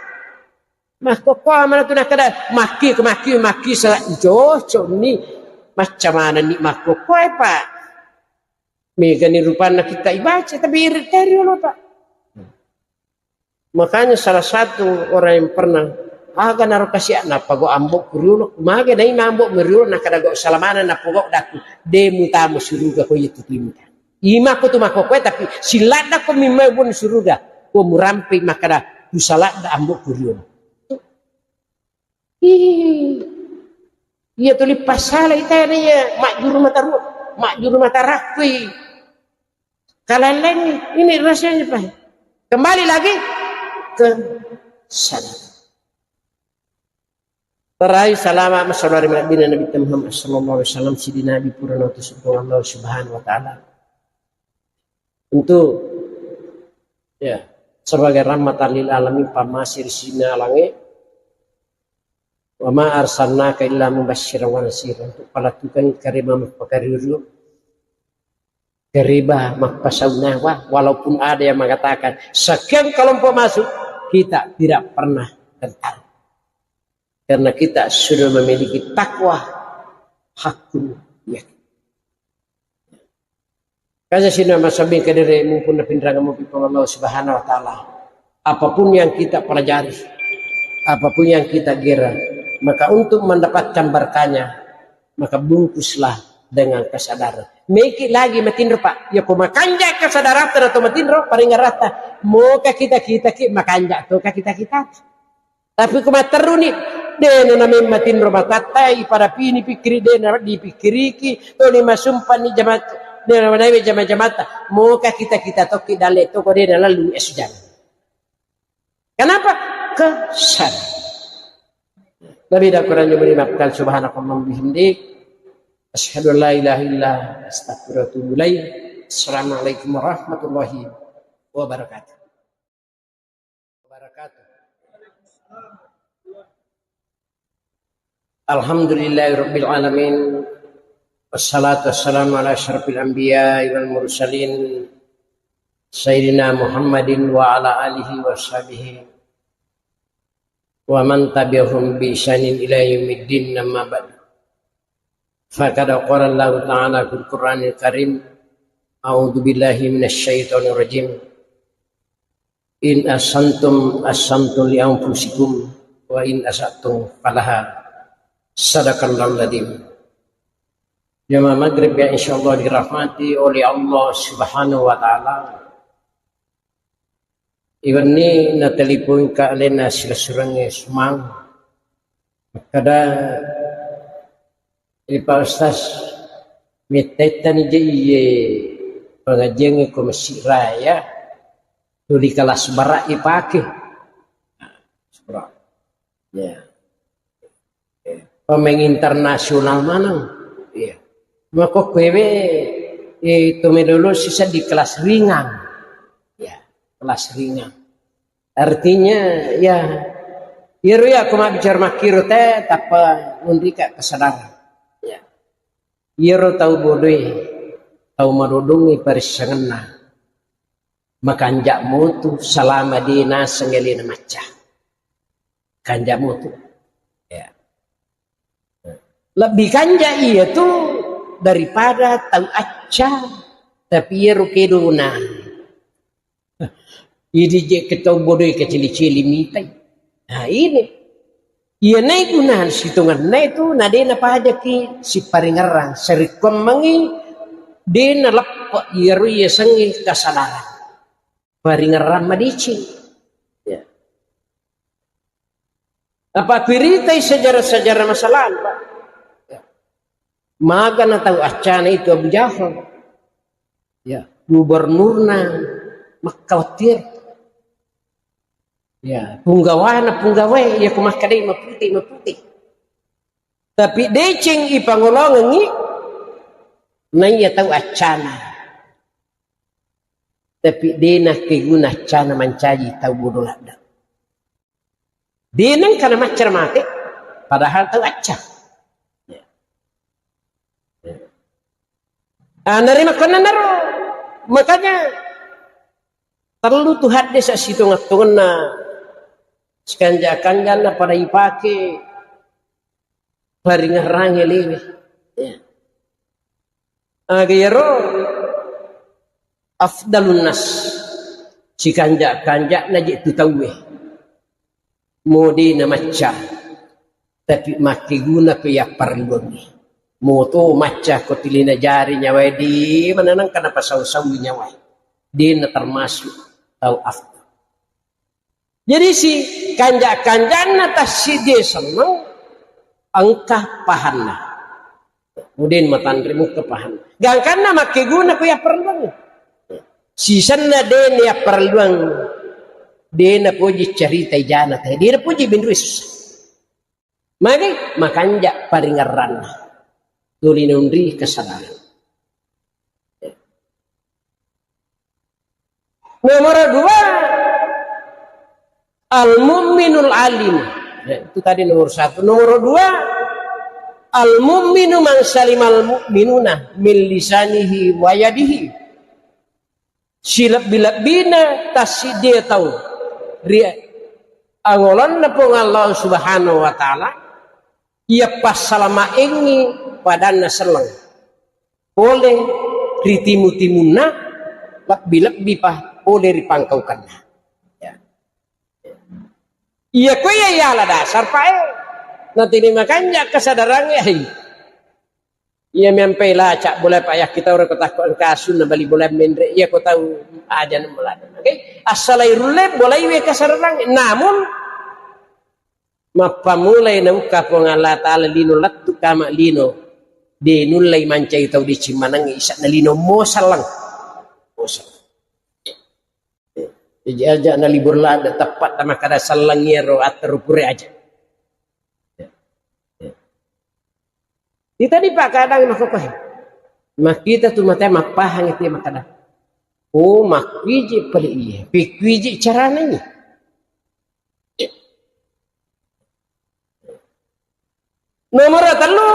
Makkokko amana tu nakkeda makki ko makki makki sala cocok ni. Macca mana ni makkokko e, Pak. Mega ni rupanna kita ibaca tapi iri teri wal, Pak. Makanya salah satu orang yang pernah aga naro kasi anak pago ambo kuriulo mage nai mambo meriulo nakkeda go salamana napogo daku de mutamu suruga ko itu timuta. Imako tu makkokkoe tapi siladda ko mimmai bon suruga ko murampe makkeda usaladda ambo kuriolo. Ih, iya tuli pasala ita iya majjuru mata ruwa, majjuru mata rakkui. Kalalengi ini rasanya Pak. Kembali lagi ke sana. Terai salama masalari Nabi Nabi Muhammad sallallahu alaihi wasallam sidi Nabi pura nautus Allah Subhanahu wa taala. Untuk ya sebagai rahmatan lil alamin pamasi ri sina lange wa ma arsalnaka illa mubasysyiran wa nasira untuk palatukan karema mapakariru keriba mappasau nyawa walaupun ada yang mengatakan sekian kelompok masuk kita tidak pernah gentar. Karena kita sudah memiliki takwa hakun yakin. Kaja sina masabbing kedere mumpun na pinrang mupi Allah Subhanahu wa taala. Apapun yang kita pelajari, apapun yang kita gera, maka untuk mendapatkan berkahnya, maka bungkuslah dengan kesadaran. Meki lagi matinro Pak, ya ko makanja kesadaran atau matinro paringarata, moka kita kita ki makanja to ka kita kita. Tapi ko matterruni, de na nameng matinro matatta, ipada pini pikkiri de na dipikkiriki, toni masumpani jama de na manaiwe jama-jamata. Moka kita-kita tokki dalle toko de na lalu es jam. Kenapa? Kesal. Nabi dan Quran yang dimaafkan subhanakallahumma bihamdik. Asyhadu an la ilaha illa anta astaghfiruka wa atubu ilaik. Assalamualaikum warahmatullahi wabarakatuh. Wabarakatuh. Alhamdulillahirabbil alamin. Wassalatu wassalamu ala asyrafil anbiya'i wal mursalin sayyidina Muhammadin wa ala alihi wa sahbihi wa man tabi'ahum bi ihsanin ila yaumiddin amma ba'du. Faqad qala Allahu ta'ala fil Qur'anil Karim, a'udzu billahi minasy syaithanir rajim. In ahsantum ahsantum li anfusikum wa in asatum falaha. Sadaqallahul adzim. Jamaah maghrib yang insyaallah dirahmati oleh Allah Subhanahu wa taala. Iwenni natelepongka alena silessurengnge Sumang. Makkeda, "Eh, Pak Ustaz, mettaittani je iye pengajiangnge ko Masjid Raya, tuli kelas bara ipake." Ya. Pemain internasional maneng. Iya. Makkokkoe we, eh, to medolo sisa di kelas ringan. Ya, kelas ringan. Artinya, ya, iyaro ya, aku mabbicara makkiro te, tappa nunrika kesadaran. Ya. Iyaro tau bodoe, tau madodongnge parissengenna. Makanja motu salama de naseng elena macca. Kanja motu. Ya. Lebbi kanja iya tu daripada tau acca, tapi iyaro kedona. Idi je ke tau bodoe kecili-cili mitai. Nah, ini. Iya nai guna sitongenna itu, na de napajaki siparingerrang. Serikkuammengi de naleppe iyaro iya sengi kasadaran. Paringerrang madeceng. Ya. Apa kuiritai sejarah-sejarah masa lalu, Pak? Ya. Magana tau accana itu Abu Jahal. Ya, gubernurna Makkah wattir. Ya, punggawana punggawae, ya ku makkedai maputi, maputi. Tapi deceng ipangolongengi, naiya tau accana. Tapi de nakkeguna accana mancaji tau bodo ladde. De nengka namaccara mate, padahal tau acca. Ah, nari makkonanaro, makanya perlu tu hadde sasitongeng-tongenna, sekanja-kanjanna pada ipake paringerrange lewe. Ya. Aga iyaro afdalun nas, sikanja-kanjana je tu tauwe. Modena macca, tapi makkeguna ko yapparelluangngi. Moto macca ko tilina jari nyawae, de mananangka napasau-sau nyawae. Dena termasuk tau afdal. Jadi si kanja-kanjanna tassidie senneng engka pahanna. Kemudian matanre muka pahanna. Gangkanna makkeguna ko yapparelluang. Sisenna dena yapparelluang. Dena poji cerita ijana te. Dena poji benrui susah. Magi makanja paringerranna. Tuli nunri kesadaran. Nomor dua, al-mu'minul alim. Ya, itu tadi nomor satu. Nomor dua, al-mu'minu man salimal mu'minuna min lisanihi wa yadihi. Silebbi-lebbina tassidie tau ri angolonna Puang Allah Subhanahu wa Ta'ala, iya passalamaengngi padanna selleng. Pole ri timu-timunna, lebbi-lebbi pa pole ri pangkaukenna. Ya. Iya ko iya yala dasar, Pak, eh. Natini makanja kesadarangnge, eh. Iya mempe laca bola, Pak, ya, kita orang kota ko engka asunna bali bola menre, iya ko tau aja nang bola. Oke, assalai rulle bolai we kesadarangnge. Namun mappamulai naukka Puang Allah Ta'ala lino lettu kama lino, de nullai mancai tau deceng maneng isa'na lino mosalleng. Mosalleng. Jaji aja na libur ladde, tepat makkada sallang iyaro atteru pure aja. Kita di Pak kadang makkokkoe. Makkita tu mate mappahang itu makkada. Oh, makkuiji pale iye. Pikkuiji carana ini. Nomor tellu,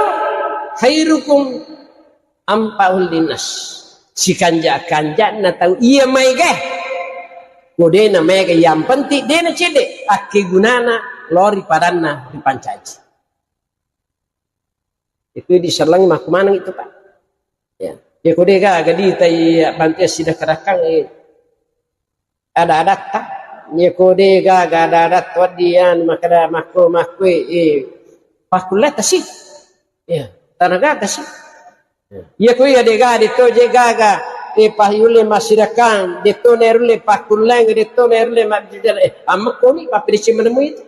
khairukum anfa'uhu linnas. Sikanja-kanjana tau iya maega. Ko de namaega, yang penting de nacedde akkegunana lao ri padanna ripancaji. Itu disallang makkumaneng itu, Pak. Ya. Ya, ko de gaga ditai bantu sida kadakang, eh, ada-adatta. Iya ko de gaga ada-adatta, wedding anu makkeda makko-, makkoe, eh, pakkulletta si. Iya, tana gaga si. Iya ko iya de gaga, de to je gaga. de' payulle massirakang, de' to nerulle pakkulleng, de' to nerulle mabbicara, eh, ammekko ni pappedeceng menemui itu.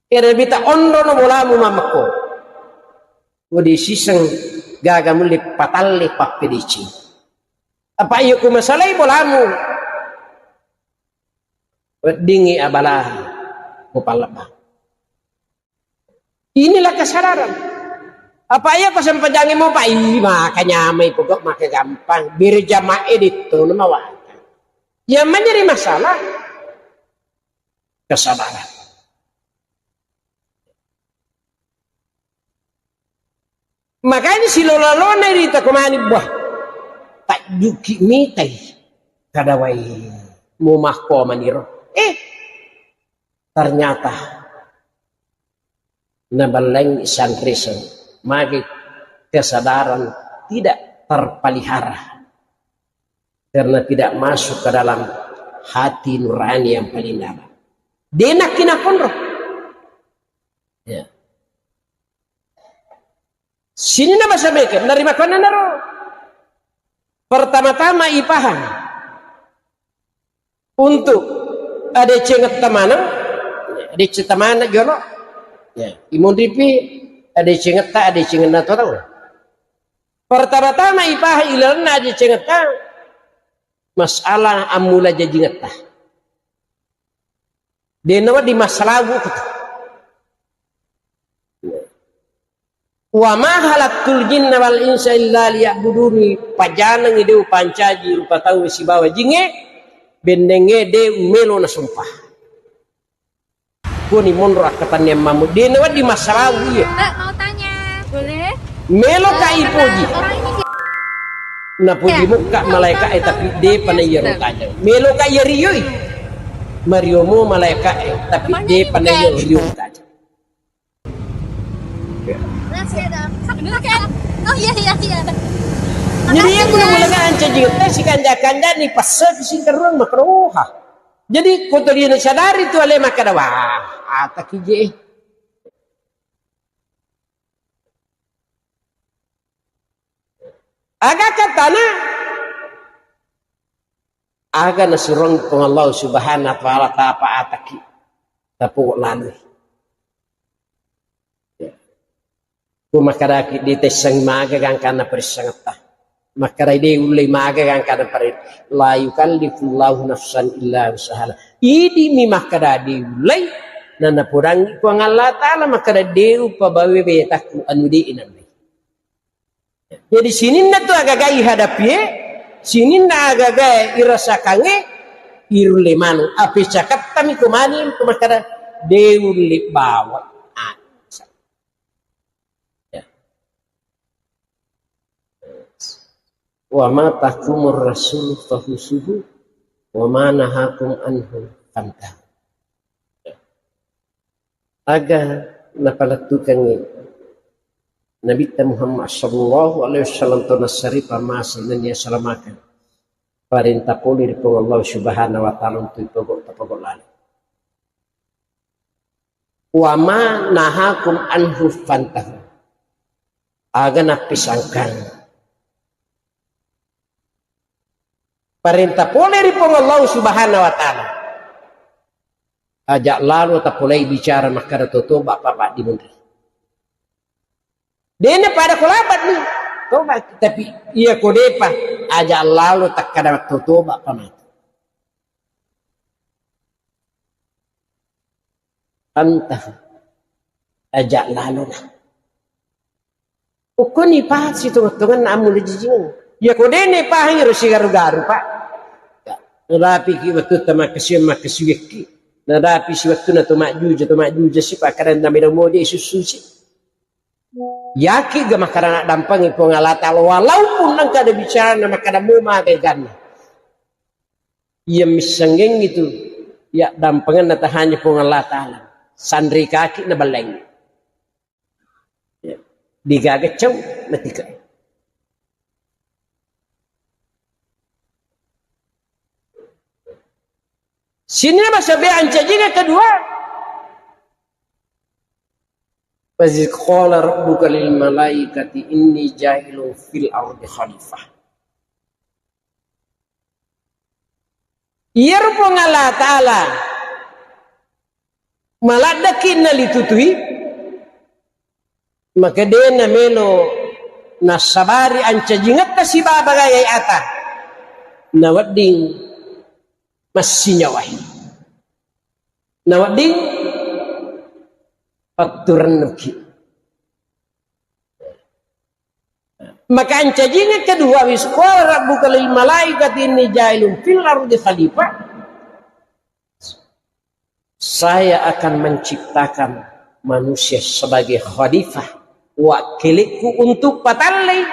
Kena bita ondono bolamu mammekko. Ko de' siseng gaga mulle patalle pappedeceng. Apa iya ku masalai bolamu, weddingngi abala mupallebba. Inilah kesadaran. Apa iya ko sempajangnge mopa, ih, maka nyamai pokok maka gampang. Berjamaah itu namawaka. Yang menjadi masalah kesadaran. Makanya silola-lona rita ko mani, wah, tajjuki mitai kadawai mu makko maniro. Eh, ternyata naballeng sanrisen magi kesadaran tidak terpelihara karena tidak masuk ke dalam hati nurani yang paling dalam. Denakki nakonro. Ya. Sininna basa meke, narimakkuannanaro. Pertama-tama ipahang untuk adecengetta maneng, adecengetta maneng jolo. Ya, imunripi adecengetta, adecengenna to tau. Pertama-tama ipahang ilalenna adecengetta masalah ammula jajingetta. Dena wedding massalagu kutu. Wa ma khalaqtul jinna wal insa illa liya'buduni, pajanengngi de' upancaji rupa tau sibawa jingnge, bennengnge de' umelo nasompa. Koni monro akkatanniang mammu, dena wedding massalagu iya. Mbak, mau tanya. Boleh? Melo ka ipoji. Orang ini Napoji mukka malaika e, tapi depa na iyaro tajang. Melo ka iya rioi. Mariomo malaika e, tapi depa na iya rioi tajang. Oh iya, iya, iya. Jadi iya, mula-mula ancaji te si kanja-kanja ni passa ki singkaruang makroha. Jadi ko tuli na sadari tu ale makkada, wah, ata ki je. Aga katana? Aga nasuruang Puang Allah Subhanahu wa Ta'ala, tapa ataki, tapo lalui. Ya. Ku makadaki ditesseng maga gangkana parissangetta. Makkadai de' ullei maga gangkana pare-, la yukallifullahu nafsan illa wus'aha. Idi mi makkada de' ullei, nanapodangi Puang Allah Ta'ala makkada de' upabawe betakku anu de' inallei. Jadi sininna tu agaga ihadapie, sininna agaga irasakangnge, irulle maneng. Ape cakattami ko mani ko makkada de' ulle bawa. Ah. Ya. Wa ma atakumur rasul fakhuzuhu wa ma nahakum anhu fantahu. Aga napalettukengngi Nabitta Muhammad sallallahu alaihi wasallam to nassaripa mase nennia salamakeng. Parenta pole ri Puang Allah Subhanahu wa Ta'ala untuk ipogok tapogok laleng. Wa ma nahakum anhu fantahu. Aga nappisangkang. Parenta pole ri Puang Allah Subhanahu wa Ta'ala. Aja lalo tapolei bicara makkada totoba apa di munri. Dena pada kolabat ni. Toba, tapi iya ko depa aja lalo takkada totoba apa mati. Anta aja lalo na. Ukkoni paha sitonget-tongenna ammula jijingeng. Iya ko dene pahangi ro sigaru-garu, Pak. Nadapiki wettutta makkasiwiang makkasiwiakki. Nadapi siwettunna to majjuja, to majjuja si pakkadanna melo moje sussusi. Yaki ga makkada naddampengi Puang Allah Ta'ala, walaupun engka ada bicara na makkada mu maga ganna. Iya missenggengngi tu iya dampengenna tahanya Puang Allah Ta'ala. Sanri kaki na ballengngi. Ya. Digaga cau matika. Sini masa be ancajiga kedua. Wa idz qala rabbuka lil malaikati inni ja'ilun fil ardi khalifah. Iyaro Puang Allah Ta'ala maladdeki nalitutui, maka de namelo nassabari ancajingetta sibawa bagai ata, nawedding massinyawahi, nawedding patturennuki. Maka ancajingeng kedua, wa idz qala rabbuka lil malaikati inni ja'ilun fil ardi khalifah. Saya akan menciptakan manusia sebagai khalifah, wakkilikku untuk patallei.